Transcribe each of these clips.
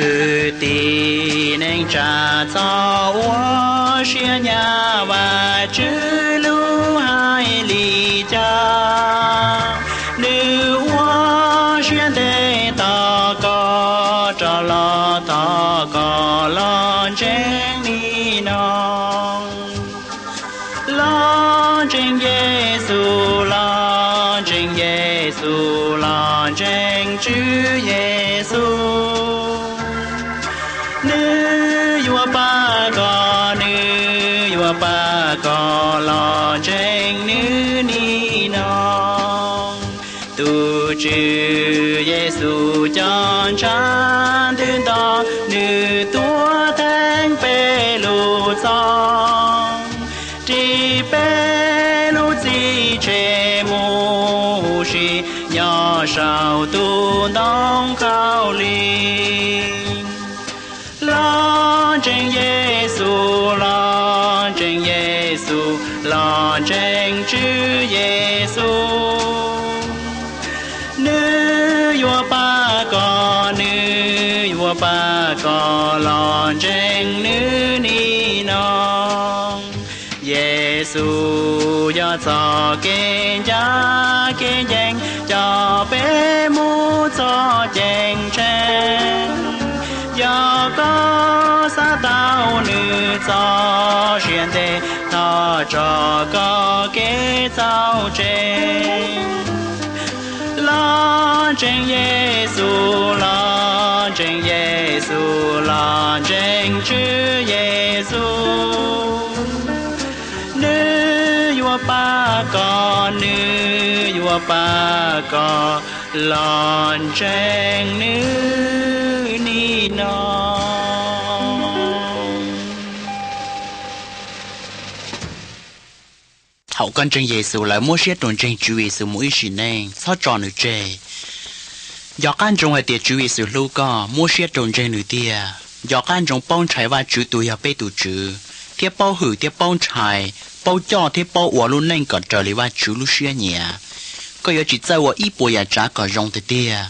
Kwv tij neej tsa, txhob ua siab nyav, Vajtswv lub hais li cas, nws ua siab ntev tos koj rov los, thov koj los ntseeg nim no. Los ntseeg Yexus, los ntseeg Yexus, los ntseeg Tswv Yexus. Nws yuav pab koj, nws yuav pab koj, los ntseeg nws nim no. Tus Tswv Yexus cov ntshav ntws nto, nws tuav theej peb lub txoj, ris peb lub txim tseg mus huv si nyob saum tus ntoo khaub lig. Los ntseeg Yexus, los ntseeg Yexus, los ntseeg Tswv Yexus. Nws yuav pab koj, nws yuav pab koj, los ntseeg nws nim no. Yexus yog txoj kev ncaj kev ncees coj peb mus txoj ceeb tsheej. Yog koj xav tau nws txoj sia ntev, thov tso koj kev txhaum tseg. Los ntseeg Yexus, los ntseeg Yexus, los ntseeg Tswv Yexus. Nws yuav pab koj, nws yuav pab koj, los ntseeg nws nim no. Thaum koj ntseeg Yexus lawm, muab siab rau ntseeg Tswv Yexus mus ib sim neej, txhob tso nws tseg. Nco qab ntsoov hais tias Tswv Yexus hlub koj, muab siab rau ntseeg nws tiag. Nco qab ntsoov paub ntshai Vajtswv tus yog peb tus Tswv, thiab paub hwm thiab paub ntshai, paub coj thiab paub ua lub neej kom raws li Vajtswv lub siab nyiam. Koj yuav tsis txawj ua ib puas yam tsav kom zoo tiag tiag,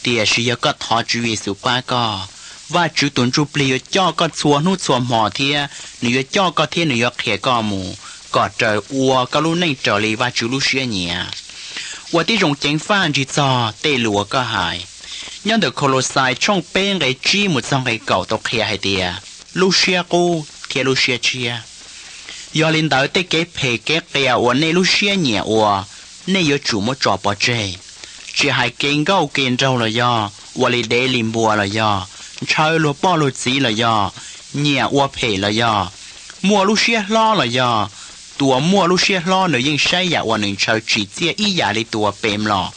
tiam sis yog koj thov Tswv Yexus pab koj, Vajtswv tus Ntsuj Plig yuav coj koj txhua hnub txhua hmo thiab nws yuav coj koj thiab nws yuav qhia koj mus kom raws ua koj lub neej raws li Vajtswv lub siab nyiam. Ua tib zoo ceev faj ntsig txog tej lus uas koj hais. Nyob ntawm Khaulos Xais tshooj peb nqe tsib mus txog nqe kaum tau qhia hais tias lub siab qub thiab lub siab tshiab. Yog li ntawd tej kev phem kev qias uas nej lub siab nyiam ua, nej yuav tsum muab tso pov tseg. Tsis hais kev nkauj kev nraug los yog ua li dev li npua los yog ntshaw luag poj luag txiv los yog nyiam ua phem los yog muaj lub siab hlob los yog, tus uas muaj lub siab hlob nws yeej saib yam uas nws ntshaw tsim txiaj ib yam li tus uas pem mlom,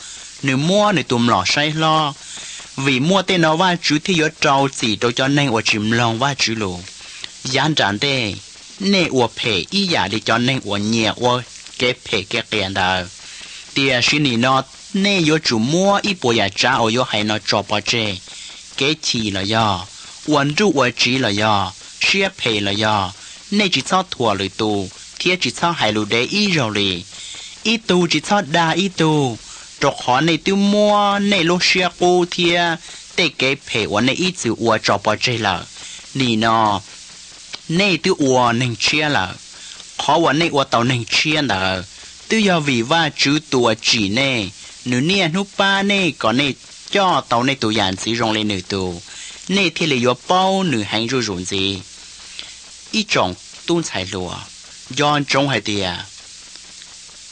nws muab nws tus mlom saib hlob. Vim muaj tej no Vajtswv thiaj yuav rau txim rau cov neeg uas tsis mloog Vajtswv lus. Yav nram ntej, nej ua phem ib yam li cov neeg uas nyiam ua kev phem kev qias ntawd, tiam sis nim no nej yuav tsum muab ib puas yam tsav uas yuav hais no tso pov tseg. Kev chim los yog, ua nruj ua tsiv los yog, siab phem los yog, nej tsis txhob thuam lwm tus thiab tsis txhob hais lus dev ib zaug li. Ib tug tsis txhob dag ib tug, rau qhov nej twb muab nej lub siab qub thiab tej kev phem uas nej ib txwm ua tso pov tseg lawm. Nim no nej twb ua neeg tshiab lawm. Qhov uas nej ua tau neeg tshiab ntawd, twb yog vim Vajtswv tus uas tsim nej, nws niaj hnub pab nej kom nej coj tau nej tus yam ntxwv zoo li nws tus, nej thiaj li yuav paub nws heev zuj zus ntxiv. Ib tsoom tub ntxhais hluas, nco ntsoov hais tias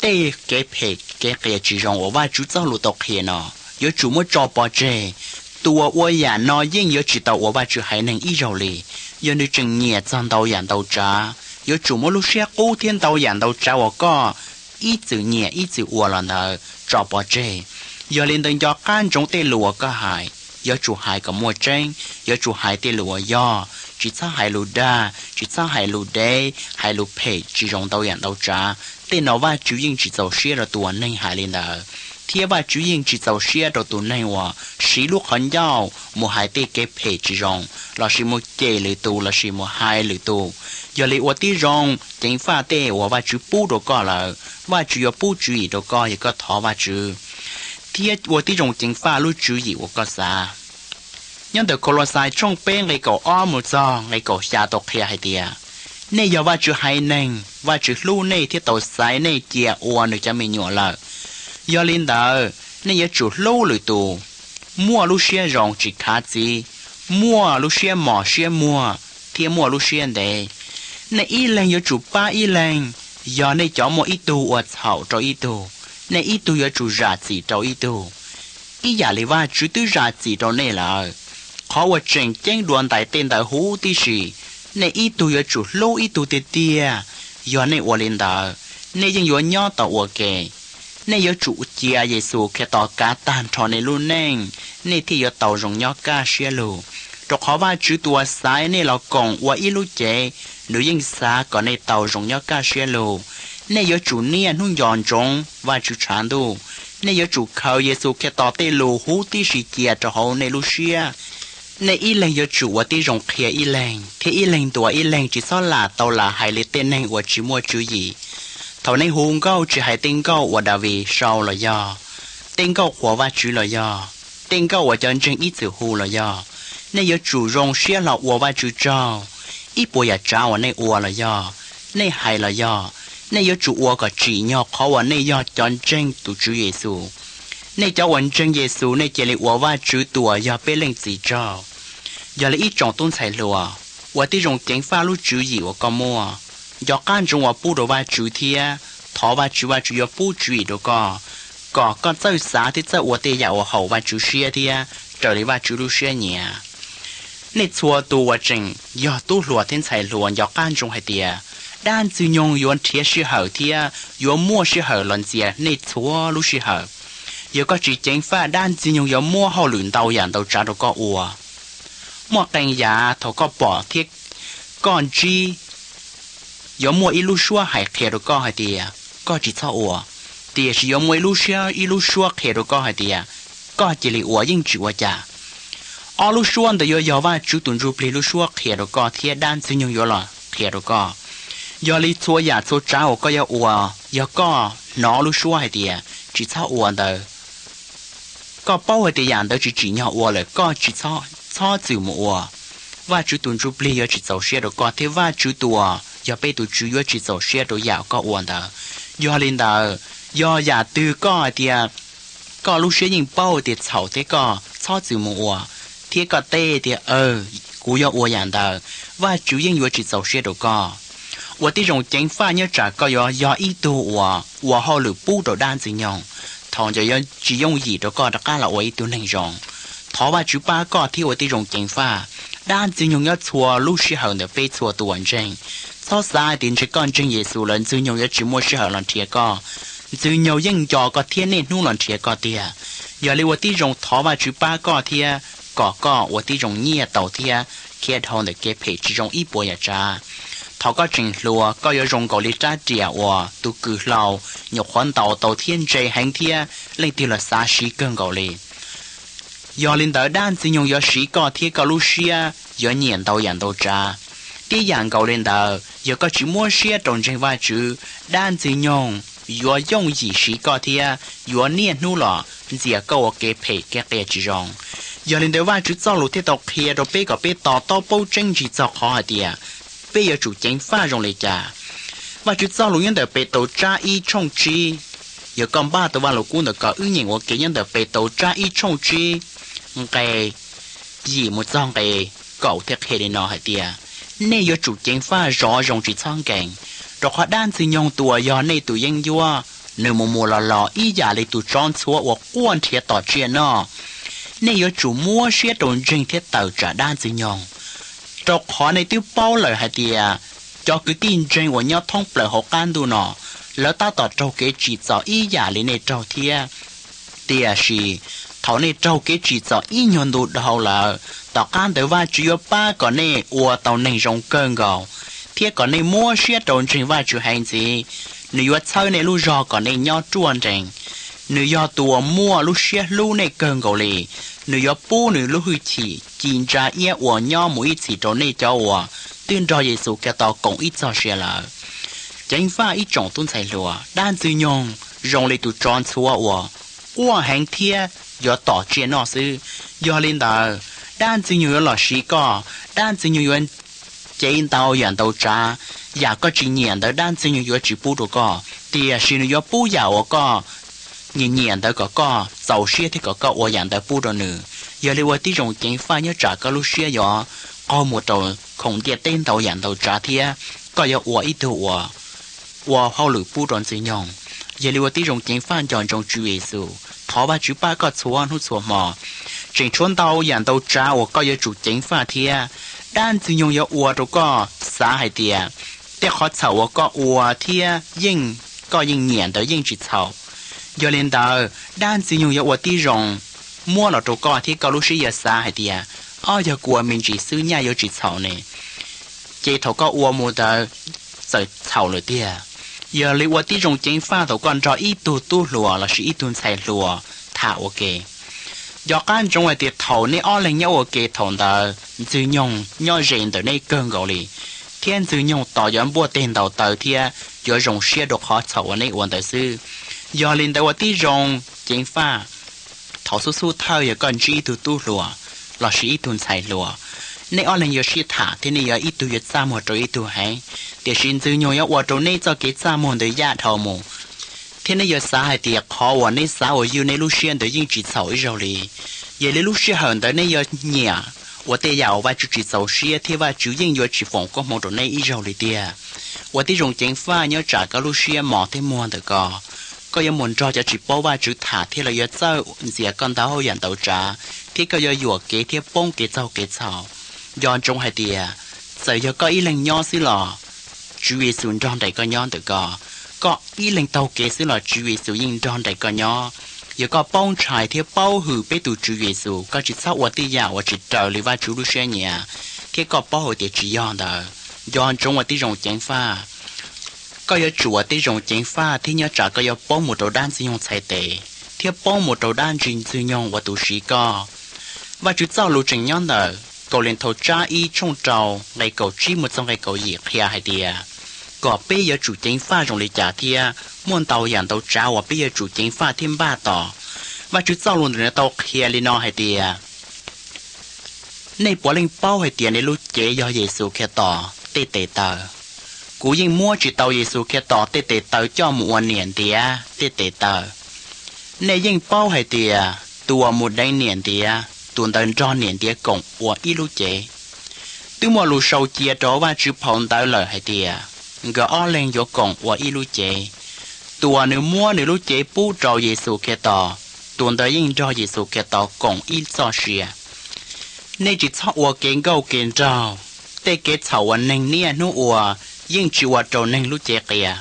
tej kev phem kev qias tsis zoo uas Vajtswv txoj lus tau qhia no yuav tsum muab tso pov tseg. Tus uas ua yam no yeej yuav tsis tau ua Vajtswv haiv neeg ib zaug li. Yog nws tseem nyiam txog ntau yam ntau tsav, yuav tsum muab lub siab qub thiab ntau yam ntau tsav uas koj ib txwm nyiam ib txwm ua los ntawd tso pov tseg. Yog li ntawd nco qab ntsoov tej lus uas koj hais, yuav tsum hais kom muaj tseeb, yuav tsum hais tej lus uas yog, tsis txhob hais lus dag, tsis txhob hais lus dev, hais lus phem tsis zoo ntau yam ntau tsav. Tej no Vajtswv yeej tsis txaus siab rau tus uas neeg hais li ntawd, thiab Vajtswv yeej tsis txaus siab rau tus neeg uas siv lub qhov ncauj mus hais tej kev phem tsis zoo, lossis mus cem lwm tus lossis mus hais lwm tus. Yog li ua tib zoo ceev faj tej uas Vajtswv pub rau koj lawm, Vajtswv yuav pub tswv yim rau koj yog koj thov Vajtswv, thiab ua tib zoo ceev faj lub tswv yim uas koj xav. Nyob ntawm Kaulauxais tshooj peb nqe kaum ob mus txog nqe kaum xya tau qhia hais tias, nej yog Vajtswv haiv neeg, Vajtswv hlub nej thiab tau xaiv nej cia ua nws cov me nyuam lawm. Yog li ntawd, nej yuav tsum hlub lwm tus, muaj lub siab zoo tsis khav txiv, muaj lub siab mos siab muag thiab muaj lub siab ntev. Nej ib leeg yuav tsum pab ib leeg. Yog nej cov muaj ib tug ua txhaum rau ib tug, nej ib tug yuav tsum zam txim rau ib tug, ib yam li Vajtswv twb zam txim rau nej lawm. Qhov uas tseem ceeb dua ntais tej ntawd huv tib si, nej ib tug yuav tsum hlub ib tug tiag tiag. Yog nej ua li ntawd, nej yeej yuav nyob tau ua ke. Nej yuav tsum cia Yexus Khetos kav tag nrho nej lub neej, nej thiaj yuav tau zoo nyob kaj siab lug. Rau qhov Vajtswv tus uas xaiv nej los koom ua ib lub cev, nws yeej xav kom nej tau zoo nyob kaj siab lug. Nej yuav tsum niaj hnub nco ntsoov Vajtswv tshav ntuj. Nej yuav tsum khaws Yexus Khetos tej lus huv tib si cia rau hauv nej lub siab. Nej ib leeg yuav tsum ua tib zoo qhia ib leeg, thiab ib leeg ntuas ib leeg, tsis txhob lam tau lam hais li tej neeg uas tsis muaj tswv yim. Thaum nej hu nkauj, tsis hais tej nkauj uas Daviv sau los yog tej nkauj qhuas Vajtswv los yog tej nkauj uas cov ntseeg ib txwm hu los yog, nej yuav tsum zoo siab hlo ua Vajtswv tsaug. Ib puas yam tsav uas nej ua los yog, nej hais los yog, nej yuav tsum ua kom tsim nyog qhov uas nej yog cov ntseeg tus Tswv Yexus. Nej cov uas ntseeg Yexus, nej cia li ua Vajtswv tus uas yog peb Leej Txiv tsaug. Yog li ib tsoom tub ntxhais hluas, ua tib zoo ceev faj lub tswv yim uas koj muaj, nco qab ntsoov uas pub rau Vajtswv thiab thov Vajtswv, Vajtswv yuav pub tswv yim rau koj, kom koj txawj xav thiab txawj ua tej yam uas haum Vajtswv siab thiab raws li Vajtswv lub siab nyiam. Nej txhua tus uas tseem yog tub hluas thiab ntxhais hluas, nco qab ntsoov hais tias dab Ntxwg Nyoog yuav nrhiav sij hawm thiab yuav muaj sij hawm los ntxias nej txhua lub sij hawm. Yog koj tsis ceev faj, dab Ntxwg Nyoog yuav muab hauj lwm ntau yam ntau tsav rau koj ua. Muaj qee yam thaum koj pom thiab koj ntsib, yuav muaj ib lub suab hais qhia rau koj hais tias koj tsis txhob ua, tiam sis yuav muaj ib lub suab, ib lub suab qhia rau koj hais tias koj cia li ua, yeej tsis ua cas. Ob lub suab ntawd yuav yog Vajtswv tus Ntsuj Plig lub suab qhia rau koj thiab dab Ntxwg Nyoog yuav los qhia rau koj. Yog li txhua yam txhua tsav uas koj yuav ua, yog koj hnov lub suab hais tias tsis txhob ua ntawd, koj paub hais tias yam ntawd tsis tsim nyog ua lawm, koj tsis txhob txwm mus ua. Vajtswv tus Ntsuj Plig yuav tsis txaus siab rau koj thiab Vajtswv tus uas yog peb tus Tswv yuav tsis txaus siab rau yam koj ua ntawd. Yog li ntawd, yog yam twg koj hais tias koj lub siab yeej paub tias txhaum thiab koj txhob txwm mus ua, thiab koj teb tias, aw, kuv yuav ua yam ntawd, Vajtswv yeej yuav tsis txaus siab rau koj. Ua tib zoo ceev faj, nyob tsam koj yuav yog ib tug uas ua hauj lwm pub rau dab Ntxwg Nyoog, thaum ntawd yuav tsis yooj yim rau koj rov qab los ua ib tug neeg zoo. Thov Vajtswv pab koj thiab ua tib zoo ceev faj. Dab Ntxwg Nyoog nyob txhua lub sij hawm ntawm peb txhua tus uas ntseeg. Txhob xav hais tias ntshe koj ntseeg Yexus lawm, Ntxwg Nyoog yuav tsis muaj sij hawm los nrhiav koj. Ntxwg Nyoog yeej nco koj thiab niaj hnub los nrhiav koj tiag. Yog li ua tib zoo thov Vajtswv pab koj thiab kom koj ua tib zoo nyiaj tau thiab khiav dhau ntawm kev phem tsis zoo ib puas yam tsav. Thaum koj tseem hluas, koj yuav zoo nkaus li rab riam uas tus kws hlau nyuam qhuav ntaus tau thiab ntse heev thiab leej twg los xav siv kawg nkaus li. Yog li ntawd, dab Ntxwg Nyoog yuav siv koj thiab koj lub siab yuav nyiam ntau yam ntau tsav. Tib yam nkaus li ntawd, yog koj tsis muab siab rau ntseeg Vajtswv, dab Ntxwg Nyoog yuav yooj yim siv koj thiab yuav niaj hnub los ntxias koj ua kev phem kev qias tsis zoo. Yog li ntawd, Vajtswv txoj lus thiaj tau qhia rau peb kom peb to taub paub tseeb ntsig txog qhov hais tias peb yuav tsum ceev faj zoo li cas. Vajtswv txoj lus nyob ntawm Petus tsab ib tshooj tsib, yog koj npaj tau Vajluskub ntawm koj wb nyeem ua ke, nyob ntawm Petus tsab ib tshooj tsib nqe yim mus txog nqe kaum thiaj qhia li no hais tias, nej yuav tsum ceev faj zov zoo tsis txhob nkees, rau qhov dab Ntxwg Nyoog tus uas yog nej tus yeeb ncuab, nws mus mus los los ib yam li tus tsov ntxhuav uas quaj nrhiav tom tsiaj noj. Nej yuav tsum muab siab rau ntseeg thiab tawm tsam dab Ntxwg Nyoog, rau qhov nej twb paub lawm hais tias cov kwv tij ntseeg uas nyob thoob plaws hauv qab ntuj no, lawv tab tom raug kev tsim txom ib yam li nej raug thiab. Tiam sis thaum nej raug kev tsim txom ib nyuag ntu dhau lawm, tom qab ntawd Vajtswv yuav pab kom nej ua tau neeg zoo kawg nkaus, thiab kom nej muab siab rau ntseeg Vajtswv heev ntxiv. Nws yuav txhawb nej lub zog kom nej nyob ruaj nrees. Nws yog tus uas muaj lub siab hlub nej kawg nkaus li. Nws yuav pub nws lub hwj chim ci ntsa iab uas nyob mus ib txhis rau nej cov uas twb nrog Yexus Khetos koom ib txoj sia lawm. Ceev faj ib tsoom tub ntxhais hluas, dab Ntxwg Nyoog zoo li tus tsov ntxhuav uas quaj heev thiab yuav tom tsiaj noj xwb. Yog li ntawd, Dab Ntxwg Nyoog yuav los siv koj, dab Ntxwg Nyoog yuav cev ntau yam ntau tsav. Yam koj tsis nyiam ntawd dab Ntxwg Nyoog yuav tsis pub rau koj, tiam sis nws yuav pub yam uas koj nyiam nyiam ntawd kom koj txaus siab thiab kom koj ua yam ntawd pub rau nws. Yog li ua tib zoo ceev faj nyob tsam koj lub siab yuav qaug mus rau khoom ntiaj teb ntau yam ntau tsav thiab koj yuav ua ib tug uas ua hauj lwm pub rau Ntxwg Nyoog. Yog li ua tib zoo ceev faj nco ntsoov Tswv Yexus, thov Vajtswv pab koj txhua hnub txhua hmo. Tseem tshuav ntau yam ntau tsav uas koj yuav tsum ceev faj thiab. Dab Ntxwg Nyoog yuav ua rau koj xav hais tias tej qhov txhaum uas koj ua thiab yeej koj yeej nyiam ntawd yeej tsis txhaum. Yog li ntawd dab Ntxwg Nyoog yuav ua tib zoo muab los rau koj thiab koj lub siab yuav xav hais tias, ob, yog kuv ua me ntsis xwb nyaj yuav tsis txhaum ne. Ces thaum koj ua mus ntawd txawm txhaum lawm tiag. Yog li ua tib zoo ceev faj thaum koj nrog ib tug tub hluas lossis ib tug ntxhais hluas tham ua ke. Nco qab ntsoov hais tias thaum nej ob leeg nyob ua ke thaum ntawd Ntxwg Nyoog nyob ze ntawm nej kawg nkaus li, thiab Ntxwg Nyoog tos yuav npuaj teg ntaus taw thiab yuav zoo siab rau qhov txhaum uas nej ua ntawd xwb. Yog li ntawd ua tib zoo ceev faj, thov xub xub thawj yog koj ntsib ib tug tub hluas lossis ib tug ntxhais hluas, nej ob leeg yuav sib tham thiab nej yuav ib tug yuav txaj muag rau ib tug heev, tiam sis Ntxwg Nyoog yuav ua rau nej txoj kev txaj muag ntawd yaj dhau mus, thiab nej yuav xav hais tias qhov uas nej xav uas yog nej lub siab ntawd yeej tsis txhaum ib zaug li. Yog li lub sij hawm ntawd nej yuav nyiam ua tej yam uas Vajtswv tsis txaus siab thiab Vajtswv yeej yuav tsis foom koob hmoov rau nej ib zaug li tiag. Ua tib zoo ceev faj nyob tsam koj lub siab mos thiab muag ntawm ko, koj yuav mus nrog cov tsis paub Vajtswv tham thiab lawv yuav txawj ntxias koj ntau yam ntau tsav, thiab koj yuav yuam kev thiab poob kev txaug kev txhaum. Nco ntsoov hais tias, txawm yog koj ib leeg nyob xwb los Tswv Yexus nrog nraim koj nyob ntawm ko. Koj ib leeg taug kev xwb los Tswv Yexus yeej nrog nraim koj nyob. Yog koj paub ntshai thiab paub hwm peb tus Tswv Yexus, koj tsis txhob ua tej yam uas tsis raws li Vajtswv lub siab nyiam, thiab koj paub hais tias tsis yog ntawd. Nco ntsoov ua tib zoo ceev faj. Koj yuav tsum ua tib zoo ceev faj thiab nyob tsam koj yuav poob mus rau dab Ntxwg Nyoog txhais tes, thiab poob mus rau dab Ntxwg Nyoog uas tus siv koj. Vajtswv txoj lus tseem nyob ntawm Kauleethaus tsab ib tshooj rau nqe kaum tsib mus txog nqe kaum yim qhia hais tias, kom peb yuav tsum ceev faj zoo li cas thiab muaj ntau yam ntau tsav uas peb yuav tsum ceev faj thiab npaj tos. Vajtswv txoj lus ntawm nws tau qhia li no hais tias, nej puav leej paub hais tias nej lub cev yog Yexus Khetos tej tes taw. Kuv yeej muab tsis tau Yexus Khetos tej tes taw coj mus ua niam ntiav tej tes taw. Nej yeej paub hais tias tus uas mus deev niam ntiav, tus ntawd nrog niam ntiav koom ua ib lub cev. Twb muaj lus sau cia rau Vajtswv phau ntawv lawm hais tias, nkawd ob leeg yuav koom ua ib lub cev. Tus uas nws muab nws lub cev pub rau Yexus Khetos, tus ntawd yeej nrog Yexus Khetos koom ib txoj sia. Nej tsis txhob ua kev nkauj kev nraug. Tej kev txhaum uas neeg niaj hnub ua yeej tsis ua rau neeg lub cev qias,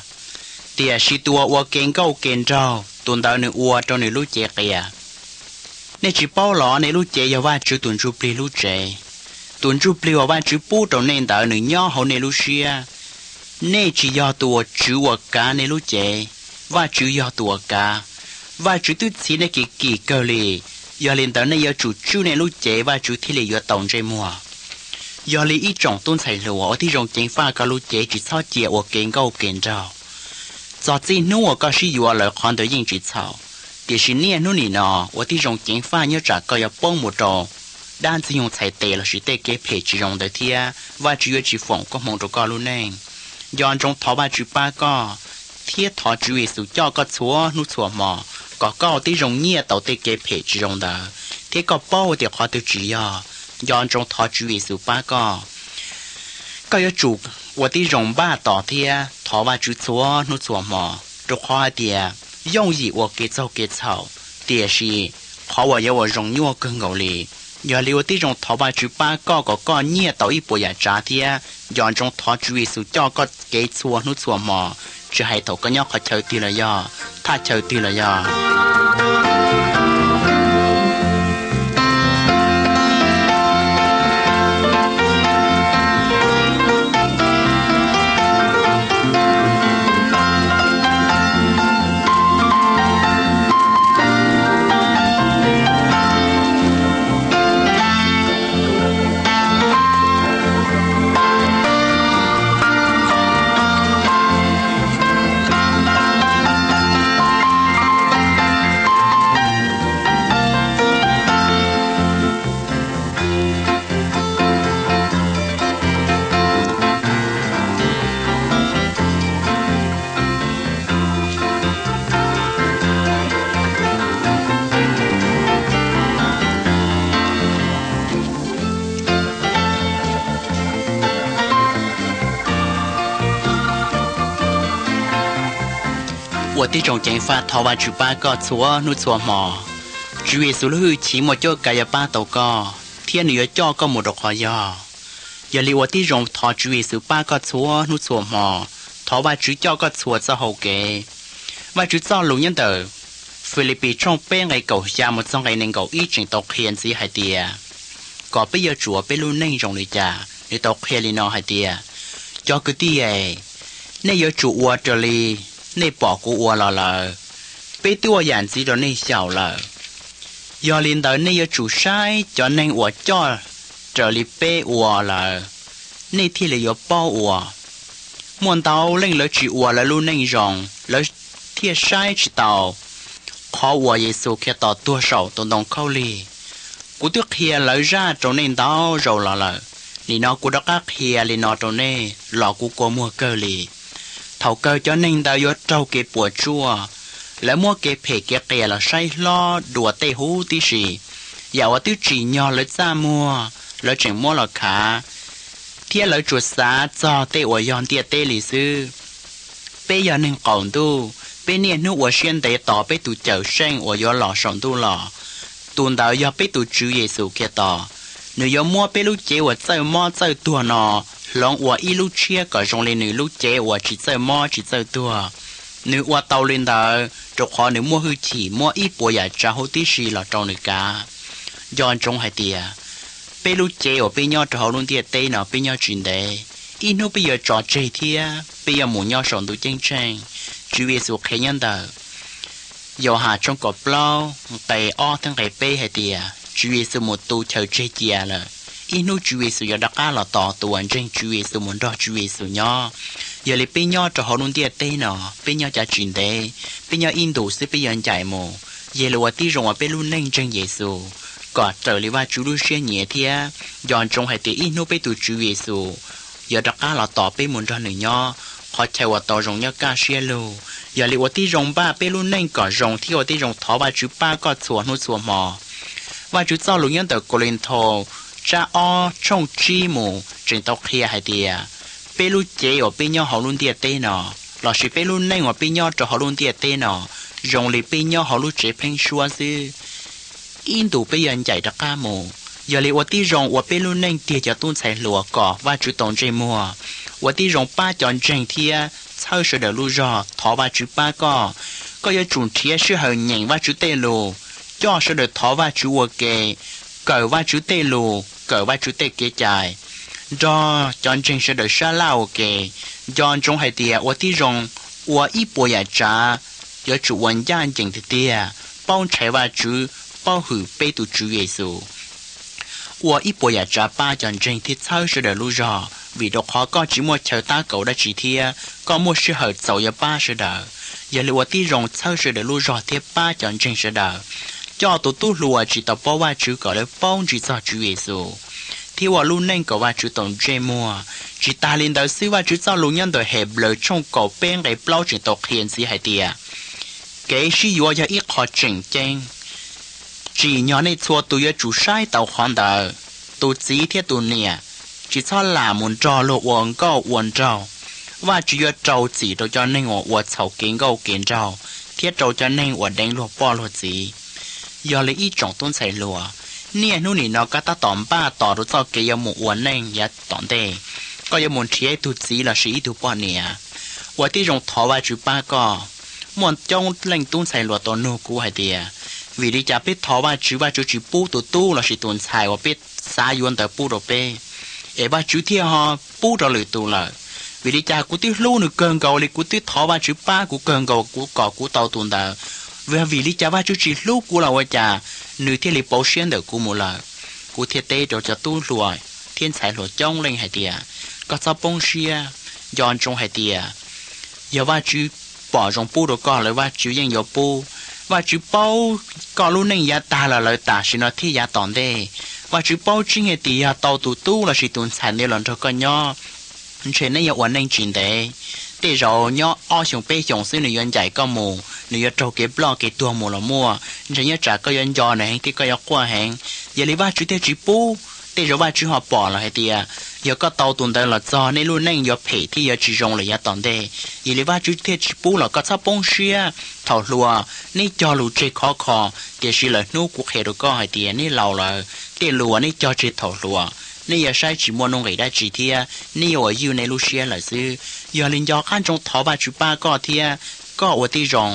tiam sis tus uas ua kev nkauj kev nraug, tus ntawd nws ua rau nws lub cev qias. Nej tsis paub los nej lub cev yog Vajtswv tus Ntsujplig lub tsev? Tus Ntsujplig uas Vajtswv pub rau nej ntawd nws nyob hauv nej lub siab. Nej tsis yog tus uas tswv uas kav nej lub cev, Vajtswv yog tus uas kav. Vajtswv twb txhiv nej kim kim kawg li, yog li ntawd nej yuav tsum tswj nej lub cev Vajtswv thiaj li yuav tau ntsej muag. Yog li ib tsoom tub ntxhais hluas, ua tib zoo ceev faj koj lub cev tsis txhob cia ua kev nkauj kev nraug. Txog txij hnub uas koj sib yuav lawm qhov ntawd yeej tsis txhaum, tiam sis niaj hnub nim no ua tib zoo ceev faj nyob tsam koj yuav poob mus rau dab Ntxwg Nyoog txhais tes lossis tej kev phem tsis zoo ntawd thiab Vajtswv yuav tsis foom koob hmoov rau koj lub neej. Nco ntsoov thov Vajtswv pab koj, thiab thov Tswv Yexus coj koj txhua hnub txhua hmo, kom koj ua tib zoo nyiaj tau tej kev phem tsis zoo ntawd, thiab koj paub tias qhov twg tsis yog. Nco ntsoov thov Tswv Yexus pab koj. Koj yuav tsum ua tib zoo npaj tos thiab thov Vajtswv txhua hnub txhua hmo, rau qhov hais tias yooj yim ua kev txaug kev txhaum, tiam sis qhov uas yuav ua zoo nyuaj kawg nkaus li. Yog li ua tib zoo thov Vajtswv pab koj kom koj nyiaj tau ib puas yam tsav thiab nco ntsoov thov Tswv Yexus coj koj kev txhua hnub txhua hmo, tsis hais thaum koj nyob qhov chaw twg los yog thaj chaw twg los yog. Tib zoo ceev faj, thov Vajtswv pab koj txhua hnub txhua hmo. Tswv Yexus lub hwj chim muaj cuab kav yuav pab tau koj thiab nws yuav coj koj mus rau qhov yog. Yog li ua tib zoo thov Tswv Yexus pab koj txhua hnub txhua hmo, thov Vajtswv coj koj txhua txoj hau kev. Vajtswv txoj lus nyob ntawm Filipis tshooj peb nqe kaum xya mus txog nqe nees nkaum ib tseem tau qhia ntxiv hais tias kom peb yuav tsum ua peb lub neej zoo li cas. Nws tau qhia li no hais tias, cov kwv tij es, nej yuav tsum ua raws li nej pom kuv ua los lawm. Peb twb ua yam ntxiv rau nej xyaum lawm. Yog li ntawd nej yuav tsum saib cov neeg uas coj raws li peb ua lawm, nej thiaj li yuav paub ua. Muaj ntau leej lawv tsis ua lawv lub neej zoo, lawv thiaj saib tsis taus qhov uas Yexus Khetos tuag saum tus ntoo khaub lig. Kuv twb qhia lawv zaj rau nej ntau zaus los lawm, nim no kuv rov qab qhia li no rau nej los kuv kua muag kawg li. Thaum kawg cov neeg ntawd yuav raug kev puas tsuaj, lawv muab kev phem kev qias los saib hlob dua tej huv tib si. Yam uas twb tsim nyog lawv txaj muag, lawv tseem muab los khav, thiab lawv tsuas xav txog tej uas yog ntiaj teb li xwb. Peb yog neeg qaum ntuj, peb niaj hnub ua siab ntev tos peb tus Cawmseej uas yuav los saum ntuj los. Tus ntawd yog peb tus Tswv Yexus Khetos. Nws yuav muab peb lub cev uas txawj mob txawj tuag no hloov ua ib lub tshiab kom zoo li nws lub cev uas tsis txawj mob tsis txawj tuag. Nws ua tau li ntawd rau qhov nws muaj hwj chim muab ib puas yam tsav huv tib si los rau nws kav. Nco ntsoov hais tias, peb lub cev uas peb nyob rau hauv lub ntiaj teb no peb nyob tsis ntev, ib hnub peb yuav tso tseg thiab peb yuav mus nyob saum ntuj ceeb tsheej. Tswv Yexus qhia nyob ntawm Yauhas tshooj kaum plaub nqe ob thiab nqe peb hais tias Tswv Yexus mus tu chaw tseg cia lawm, ib hnub Tswv Yexus yuav rov qab los tos tus uas ntseeg Tswv Yexus mus nrog Tswv Yexus nyob. Yog li peb nyob rau hauv lub ntiaj teb no, peb nyob cav tsis ntev, peb nyob ib ntus xwb peb yuav ncaim mus. Yog li ua tib zoo ua peb lub neej ntseeg Yexus kom raws li Vajtswv lub siab nyiam thiab nco ntsoov hais tias ib hnub peb tus Tswv Yexus yuav rov qab los tos peb mus nrog nws nyob qhov chaw uas tau zoo nyob kaj siab lug. Yog li ua tib zoo npaj peb lub neej kom zoo thiab ua tib zoo thov Vajtswv pab koj txhua hnub txhua hmo. Vajtswv txoj lus nyob ntawm Kauleethaus tsab ob tshooj tsib mus tseem tau qhia hais tias, peb lub cev uas peb nyob hauv lub ntiaj teb no, lossis peb lub neej uas peb nyob rau hauv lub ntiaj teb no, zoo li peb nyob hauv lub tsev pheeb suab xwb, ib ntus peb yuav ncaim rov qab mus. Yog li ua tib zoo ua peb lub neej tiag cov tub ntxhais hluas kom Vajtswv tau ntsej muag, ua tib zoo pab cov ntseeg thiab txhawb sawv daws lub zog thov Vajtswv pab koj. Koj yuav tsum nrhiav sij hawm nyeem Vajtswv tej lus, coj sawv daws thov Vajtswv ua ke, kawm Vajtswv tej lus, kawm Vajtswv tej kev cai, nrog cov ntseeg sawv daws sab laj ua ke. Nco ntsoov hais tias ua tib zoo ua ib puas yam tsav, yuav tsum ua ncaj ncees tiag tiag, paub ntshai Vajtswv, paub hwm peb tus Tswv Yexus, ua ib puas yam tsav pab cov ntseeg thiab txhawb sawv daws lub zog, vim rau qhov koj tsis muaj chaw tab kaum dab tsi thiab koj muaj sij hawm txaus yuav pab sawv daws. Yog li ua tib zoo txhawb sawv daws lub zog thiab pab cov ntseeg sawv daws, coj tus tub hluas tsis tau paub Vajtswv kom lawv paub ntsib txog Tswv Yexus thiab ua lub neej kom Vajtswv tau ntsej muag. Tsis tas li ntawd xwb, Vajtswv txoj lus nyob ntawm Henplais tshooj kaum peb nqe plaub tseem tau qhia ntxiv hais tias, kev sib yuav yog ib qho tseem ceeb. Tsim nyog nej txhua tus yuav tsum saib taus qhov ntawd. Tus txiv thiab tus niam tsis txhob lam mus nrog luag ua nkauj ua nraug. Vajtswv yuav rau txim rau cov neeg uas ua txhaum kev nkauj kev nraug thiab rau cov neeg uas deev luag poj luag txiv. Yog li ib tsoom tub ntxhais hluas, niaj hnub nim no koj tab tom npaj tos rau txoj kev yuav mus ua neej yav tom ntej, koj yuav mus nrhiav ib tug txiv lossis ib tug poj niam, ua tib zoo thov Vajtswv pab koj. Muaj coob leej tub ntxhais hluas tau nug kuv hais tias, vim li cas peb thov Vajtswv, Vajtswv tsis pub tus tub lossis tus ntxhais uas peb xav yuav ntawd pub rau peb, es Vajtswv thiaj ho pub rau lwm tus lawm? Vim li cas kuv twb hlub nws kawg nkaus li, kuv twb thov Vajtswv pab kuv kawg nkaus kuv kom kuv tau tus ntawd, vim li cas Vajtswv tsis hlub kuv los ua cas nws thiaj li pauv siab ntawm kuv mus lawm? Kuv thiaj teb rau cov tub hluas thiab ntxhais hluas coob leej hais tias, koj txhob poob siab, nco ntsoov hais tias yog Vajtswv pom zoo pub rau koj lawm Vajtswv yeej yuav pub. Vajtswv paub koj lub neej yav tag los lawm, tam sim no thiab yav tom ntej. Vajtswv paub tseeb hais tias yog tau tus tub lossis tus ntxhais ntawd los nrog koj nyob, ntshe neb yuav ua neej tsis ntev. Tej zaum nyob ob xyoos peb xyoos xwb nws yuav ncaim koj mus, nws yuav raug kev ploj kev tuag mus los muaj. Ntshe nyob tsam koj yuav nco nws heev thiab koj yuav quaj heev. Yog li Vajtswv thiaj tsis pub tej zaum Vajtswv ho pom lawm hais tias yog koj tau tus ntawd los txog nej lub neej yuav phem thiab yuav tsis zoo lawm yav tom ntej. Yog li Vajtswv thiaj tsis pub los koj txhob poob siab. Thaum hluas nej cog lus tseg khov kho, tiam sis lawm hnub kuv qhia rau koj hais tias nej laus lawm, tej lus uas nej cog tseg thaum hluas, nej yuav saib tsis muaj nuj nqis dab tsi thiab nej yuav ua ywj nej lub siab lawm xwb. Yog li nco qab ntsoov thov Vajtswv pab koj thiab koj ua tib zoo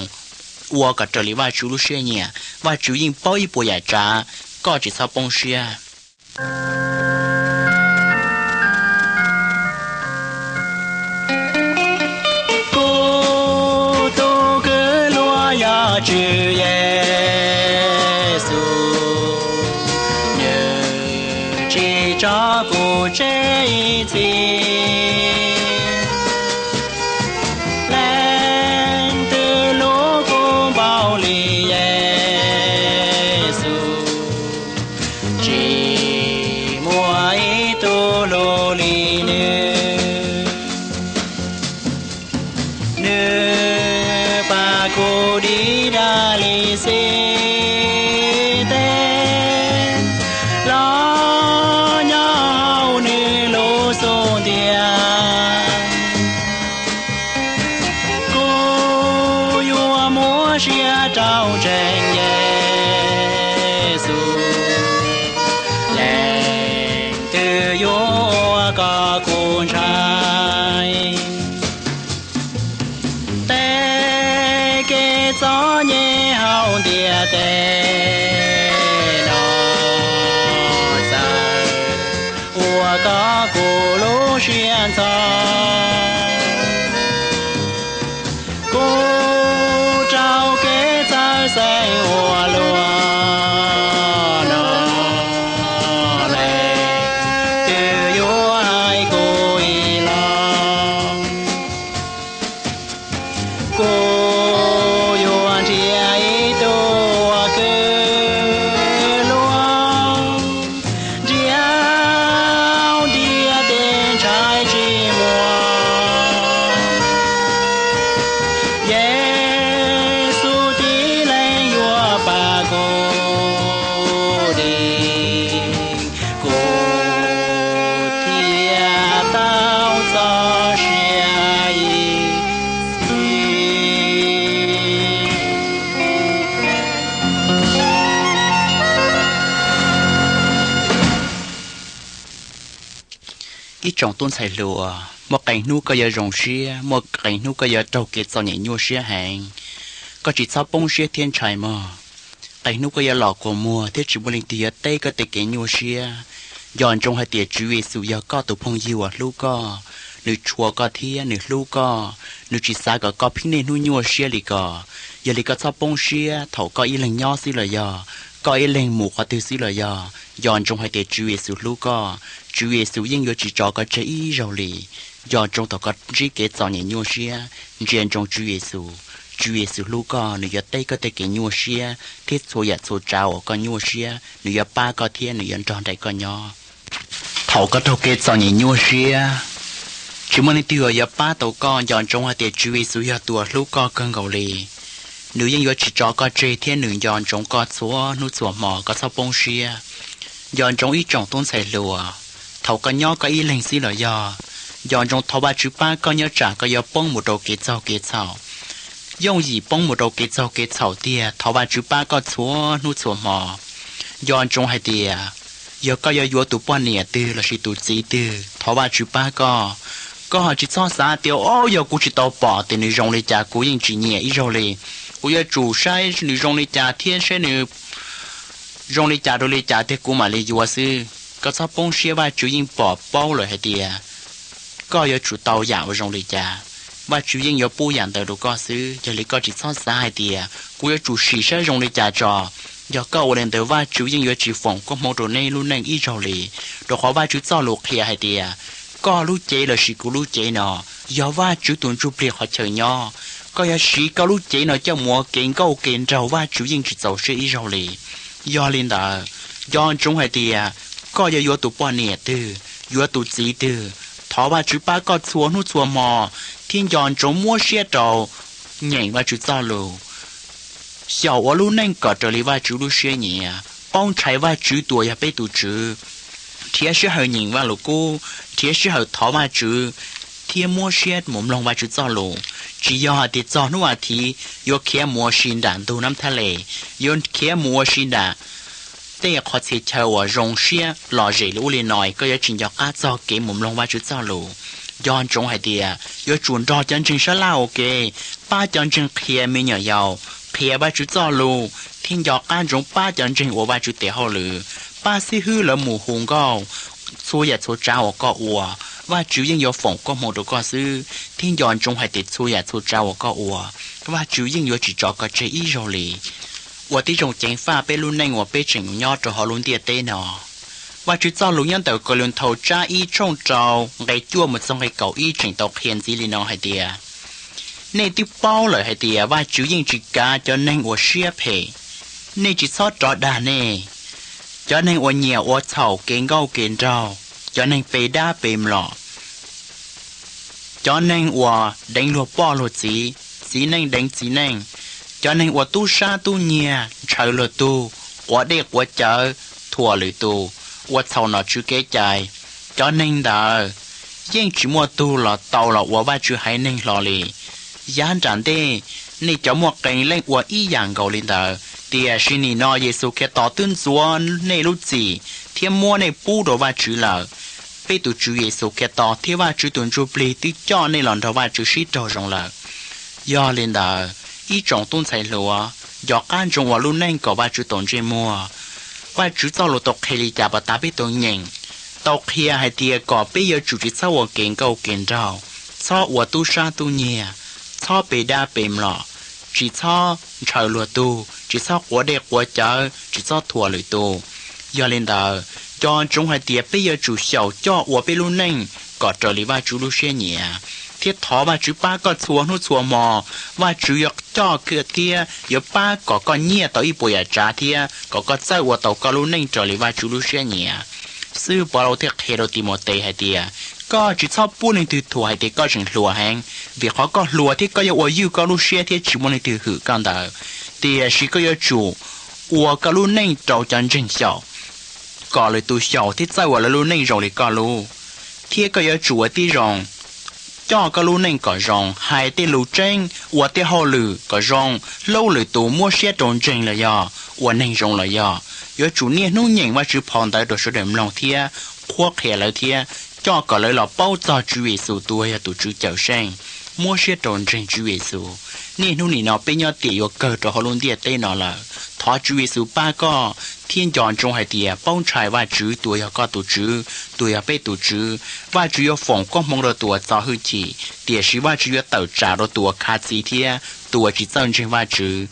ua kom raws li Vajtswv lub siab nyiam. Vajtswv yeej paub ib puas yam tsav, koj tsis txhob poob siab. Kuv tus kwv hluas yog Tswv Yexus, nws tsis tso kuv tseg ib txhis. Leej twg hlub kuv npaum li Yexus, tsis muaj ib tug hlub li nws. Nws pab kuv dim daj li xib teb los nyob hauv nws lub xub ntiag. Kuv yuav muab siab rau ntseeg Yexus, leej twg yuav ua kom kuv ntshai. Tej kev txom nyem hauv ntiaj teb no txawm ua kom kuv lub siab ntxhov. Kuv raug kev txawj xeeb ua luaj no, leej twg yuav hais kuv ib los? Kuv yuav nrhiav ib tug uas kwv hluas, nrhiav ntiaj teb ntshai tsis muaj. Yexus tib leeg yuav pab kuv dim, kuv thiaj tau txoj sia ib txhis. Ib tsoom tub ntxhais hluas, muaj qee hnub koj yuav zoo siab, muaj qee hnub koj yuav raug kev txom nyem nyuaj siab heev. Koj tsis txhob poob siab thiab ntshai mog. Qee hnub koj yuav los kua muag thiab tsis muaj leej twg yuav teb koj tej kev nyuaj siab. Nco ntsoov hais tias Tswv Yexus yog koj tus phooj ywg uas hlub koj, nws tshua koj thiab nws hlub koj, nws tsis xav kom koj pheej niaj hnub nyuaj siab li ko. Yog li koj txhob poob siab thaum koj ib leeg nyob xwb los yog koj ib leeg mus qhov twg xwb los yog, nco ntsoov hais tias Tswv Yexus hlub koj. Tswv Yexus yeej yuav tsis tso koj tseg ib zaug li. Nco ntsoov thaum koj ntsib kev txom nyem nyuaj siab, ntsia ntsoov Tswv Yexus. Tswv Yexus hlub koj, nws yuav teb koj tej kev nyuaj siab thiab txhua yam txhua tsav uas koj nyuaj siab, nws yuav pab koj thiab nws yuav nrog nraim koj nyob. Thaum koj raug kev txom nyem nyuaj siab, tsis muaj leej twg uas yuav pab tau koj. Nco ntsoov hais tias Tswv Yexus yog tus uas hlub koj kawg nkaus li. Nws yeej yuav tsis tso koj tseg thiab nws nco ntsoov koj txhua hnub txhua hmo, koj txhob poob siab. Nco ntsoov ib tsoom tub ntxhais hluas, thaum koj nyob koj ib leeg xwb los yog, nco ntsoov thov Vajtswv pab koj nyob tsam koj yuav poob mus rau kev txaug kev txhaum. Yooj yim poob mus rau kev txaug kev txhaum tiag, thov Vajtswv pab koj txhua hnub txhua hmo. Nco ntsoov hais tias, yog koj yuav yuav tus poj niam twg lossis tus txiv twg, thov Vajtswv pab koj. Koj ho tsis txhob xav tias, o, yog kuv tsis tau pom tias nws zoo li cas kuv yeej tsis nyiam ib zaug li. Kuv yuav tsum saib nws zoo li cas thiab saib nws zoo li cas rau li cas tiag kuv mam li yuav xwb. Koj txhob poob siab, Vajtswv yeej pom paub lawm hais tias koj yuav tsum tau yam uas zoo li cas, Vajtswv yeej yuav pub yam ntawd rau koj xwb. Yog li koj tsis txhob xav hais tias kuv yuav tsum sim saib zoo li cas tso. Yog koj ua li ntawd Vajtswv yeej yuav tsis foom koob hmoov rau nej lub neej ib zaug li, rau qhov Vajtswv txoj lus qhia hais tias koj lub cev lossis kuv lub cev no yog Vajtswv tus ntsuj plig qhov chaw nyob. Koj yog siv koj lub cev no coj mus ua kev nkauj kev nraug Vajtswv yeej tsis txaus siab ib zaug li. Yog li ntawd, nco ntsoov hais tias koj yuav yuav tus poj niam twg, yuav tus txiv twg, thov Vajtswv pab koj txhua hnub txhua hmo thiab nco ntsoov muab siab rau nyeem Vajtswv txoj lus, xyaum ua lub neej kom raws li Vajtswv lub siab nyiam, paub ntshai Vajtswv tus uas yog peb tus Tswv. nrhiav sij hawm nyeem Vajluskub, nrhiav sij hawm thov Vajtswv, thiab muab siab mus mloog Vajtswv txoj lus. Tsis yog hais tias txog hnub as thiv yuav khiav mus ua si nram ntug Nab Thaj Les, yuav khiav mus ua si nram tej qhov txhia chaw uas zoo siab lom zem li ub li no, koj yuav tsis nco qab txog kev mus mloog Vajtswv txoj lus. Nco ntsoov hais tias yuav tsum nrog cov ntseeg sab laj ua ke, pab cov ntseeg qhia me nyuam yaus, qhia Vajtswv txoj lus, thiab nco qab ntsoov pab cov ntseeg ua Vajtswv tes hauj lwm, pab xib hwb lawv mus hu nkauj. Txhua yam txhua tsav uas koj ua, Vajtswv yeej yuav foom koob hmoov rau koj xwb, thiab nco ntsoov hais tias txhua yam txhua tsav uas koj ua, Vajtswv yeej yuav tsis tso koj tseg ib zaug li. Ua tib zoo ceev faj peb lub neej uas peb tseem nyob rau hauv lub ntiaj teb no. Vajtswv txoj lus nyob ntawm Kauleethaus tsab ib tshooj rau nqe cuaj mus txog nqe kaum ib tseem tau qhia ntxiv li no hais tias, nej twb paub lawm hais tias Vajtswv yeej tsis kav cov neeg uas siab phem. Nej tsis txhob rov dag nej, cov neeg uas nyiam ua txhaum kev nkauj kev nraug, cov neeg pe dab pe mlom, cov neeg uas deev luag poj luag txiv, txiv neej deev txiv neej, cov neeg uas tub sab tub nyiag ntshaw luag tug, quav dej quav cawv, thuam lwm tus, ua txhaum nom tswv kev cai. Cov neeg ntawd yeej tsis muaj tug los tau los ua Vajtswv haiv neeg hlo li. Yav nram ntej, nej cov muaj qee leej ua ib yam nkaus li ntawd, tiam sis nim no Yexus Khetos twb ntxuav nej lub txim thiab muab nej pub rau Vajtswv lawm. Peb tus Tswv Yexus Khetos thiab Vajtswv tus Ntsujplig twb coj nej los nrog Vajtswv sib raug zoo lawm. Yog li ntawd, ib tsoom tub ntxhais hluas, nco qab ntsoov ua lub neej kom Vajtswv tau ntsej muag. Vajtswv txoj lus tau qhia li cas puas tas peb tau nyeem? Tau qhia hais tias kom peb yuav tsum tsis txhob ua kev nkauj kev nraug, txhob ua tub sab tub nyiag, txhob pe dab pe mlom, tsis txhob ntshaw luag tug, tsis txhob quav dej quav cawv, tsis txhob thuam lwm tus. Yog li ntawd, nco ntsoov hais tias peb yuav tsum xyaum coj ua peb lub neej kom raws li Vajtswv lub siab nyiam, thiab thov Vajtswv pab koj txhua hnub txhua hmo. Vajtswv yuav coj thiab yuav pab kom koj nyiaj tau ib puas yam tsav thiab kom koj txawj ua tau koj lub neej raws li Vajtswv lub siab nyiam. Xib hwb Povlauj thiaj qhia rau Timautes hais tias, koj tsis txhob pub leej twg thuam hais tias koj tseem hluas heev, vim qhov koj hluas thiab koj yuav ua ywj koj lub siab thiab tsis muaj leej twg hwm koj ntawd. Tiam sis koj yuav tsum ua koj lub neej rau cov ntseeg xyaum, kom lwm tus xyaum thiab txawj ua lawv lub neej zoo li koj lub. Thiab koj yuav tsum ua tib zoo coj koj lub neej kom zoo, hais tej lus tseeb, ua tej hauj lwm kom zoo, hlub lwm tus, muab siab rau ntseeg los yog ua neeg zoo los yog. Yuav tsum niaj hnub nyeem Vajtswv phau ntawv rau sawv daws mloog thiab qhuab qhia lawv thiab coj kom lawv los paub txog Tswv Yexus tus uas yog tus Tswv Cawmseej. Muab siab rau ntseeg Tswv Yexus. Niaj hnub nim no peb nyob tiam yuav kawg rau hauv lub ntiaj teb no lawm. Thov Tswv Yexus pab koj thiab nco ntsoov hais tias paub ntshai Vajtswv tus uas yog koj tus Tswv, tus uas yog peb tus Tswv. Vajtswv yuav foom koob hmoov rau tus uas txo hwj chim, tiam sis Vajtswv yuav tawm tsam rau tus uas khav txiv thiab tus uas tsis txawj ntseeg Vajtswv.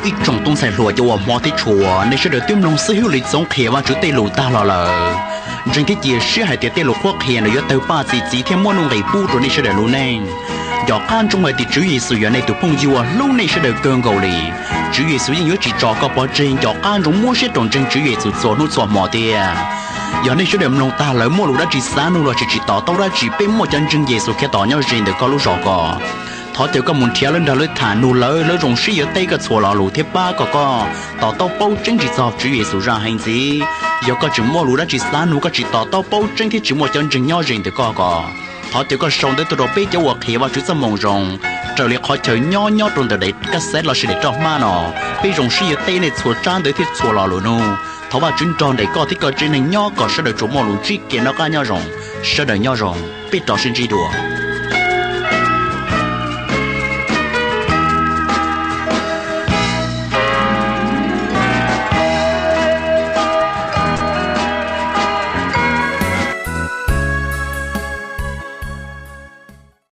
Ib tsoom tub ntxhais hluas cov uas hmov thiab tshua, nej sawv daws twb mloog xib hwb Lis Txoov qhia Vajtswv tej lus tag los lawm. Ntseeg thiab cia siab hais tias tej lus qhuab qhia no yuav tawg paj txi txiv thiab muaj nuj nqis pub rau nej sawv daws lub neej. Nco qab ntsoov hais tias Tswv Yexus yog nej tus phooj ywg uas hlub nej sawv daws kawg nkaus li. Tswv Yexus yeej yuav tsis tso koj pov tseg, nco qab ntsoov muab siab rau ntseeg Tswv Yexus txhua hnub txhua hmo thiab. Yog nej sawv daws mloog tag lawm muaj lus dab tsi xav nug los sis tsis to taub dab tsi, peb muaj cov ntseeg Yexus Khetos nyob ze ntawm koj lub zos ko. Thov caw koj mus nrhiav lawv, nrog lawv tham, nug lawv, lawv zoo siab yuav teb koj txhua lo lus thiab pab kom koj to taub paub tseeb tsis txog Tswv Yexus zaj heev ntxiv. Yog koj tseem muaj lus dab tsi xav nug, koj tsis to taub paub tseeb thiab tsis muaj cov ntseeg nyob ze ntawm koj ko, thov caw koj sau ntawv tuaj rau peb cov uas qhia Vajtswv txoj moo zoo raws li qhov chaw nyob nyob rau ntawm daim kaj xev los sis daim roj hmab no. Peb zoo siab yuav teb nej txhua tsab ntawv thiab txhua lo lus nug. Thov Vajtswv nrog nraim koj thiab koj tsev neeg nyob kom sawv daws tsuas muaj lus ntsib kev noj qab nyob zoo. Sawv daws nyob zoo, peb rov sib ntsib dua.